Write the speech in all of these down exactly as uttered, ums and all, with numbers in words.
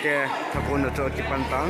Te, thakon na chu akipan tan.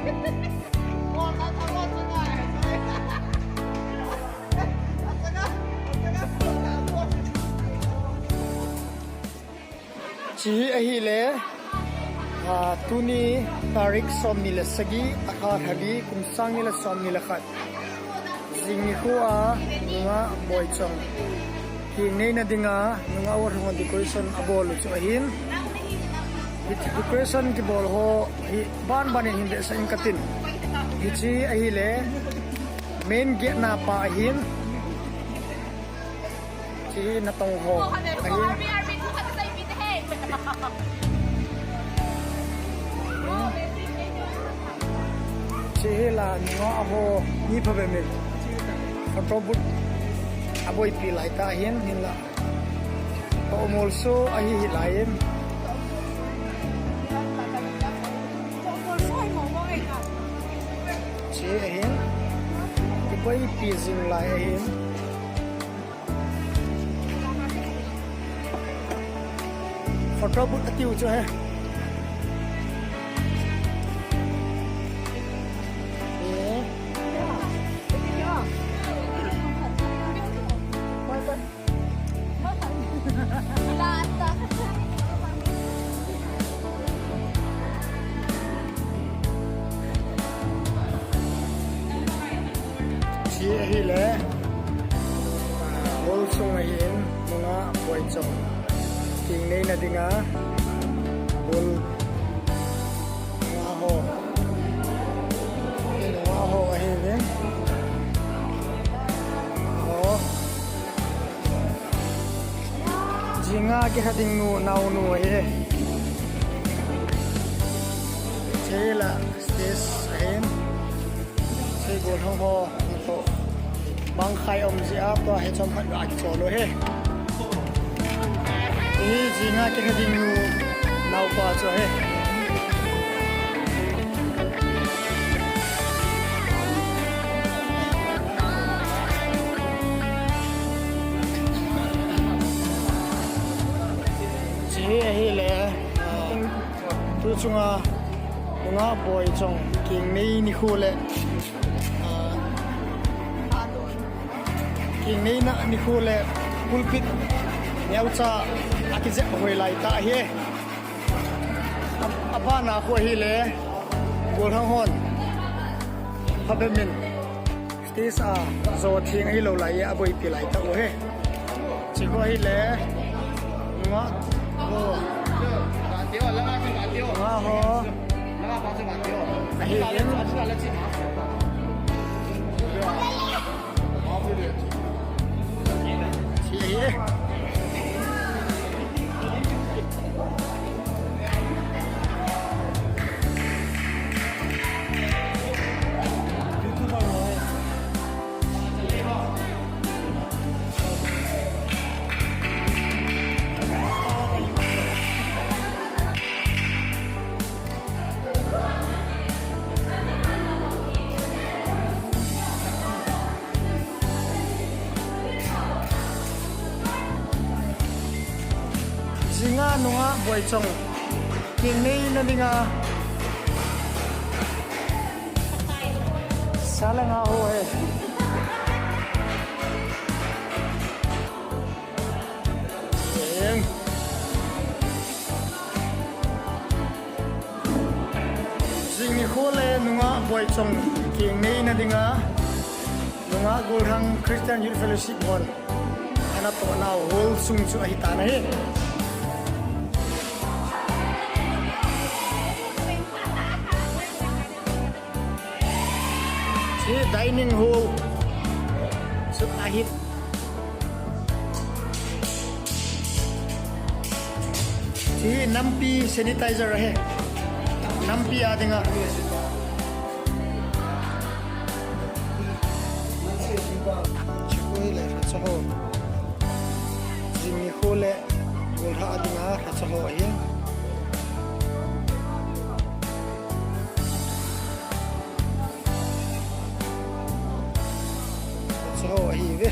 Hiche hi ahile, ah, tuni tarik somni le sagi, lha thum, kum sang ni le somni le khat. Jing nikho a nungah boichong keng neina dinga nungah golhang ho decoration abol u chu ahin. Hiche decoration kibol ho hi banban in hin vetsah inge katin. Hiche ahile main gate na pa ahin. Hiche hi natong ho ahin. Hiche hi la nungah ho mi phabep in photo booth aboipi lai ta ahin, hinla. Photo molso ahi hih lai in. Hiche ahin. Kiboipi jing lai ahin. Photo booth atiu chu ahi. Hiche ahile, ah, hall sung ahin, nungah boichong keng neina dinga hall, nungah ho, nungah ho ahin. Oh. Jinga kilha ding nu, naonu ahi. Hiche la stage ahin. Hiche golhang ho, to. Bang khai um jeh a, tua hi chomkhat a kichol u ahi. Hiche jinga kilha ding nu, naopa chu ahi. Hiche ahile, ah, tu chunga nungah boichong keng nei nikho le, ah, keng neina nikho le pulpit neocha akijep hoi lai ta ahi. A, abana khu ahile, golhang hon phabep in stage a jo theng ahilou lai a, aboipi lai tau ahi. Hiche khu ahile, nungah ho, nungah ho ahin. Jinga nungah boichong keng neina dinga sa le nga ho ahi. Jing nikho le nungah boichong keng neina dinga nungah golhang Christian Youth Fellowship hon ana toh nau hall sung chu ahi tan ahi. Hiche dining hall chu ahi. Hiche hi nampi sanitizer ahi. Nampi a dinga. Hiche khu le racha ho. Jing nikho le golhang a dinga racha ho ahi. Racha ho ahiuve.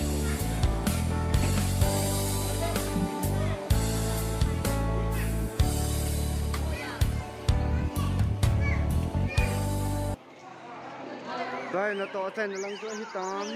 Lai natoh achaina lang chu ahitan.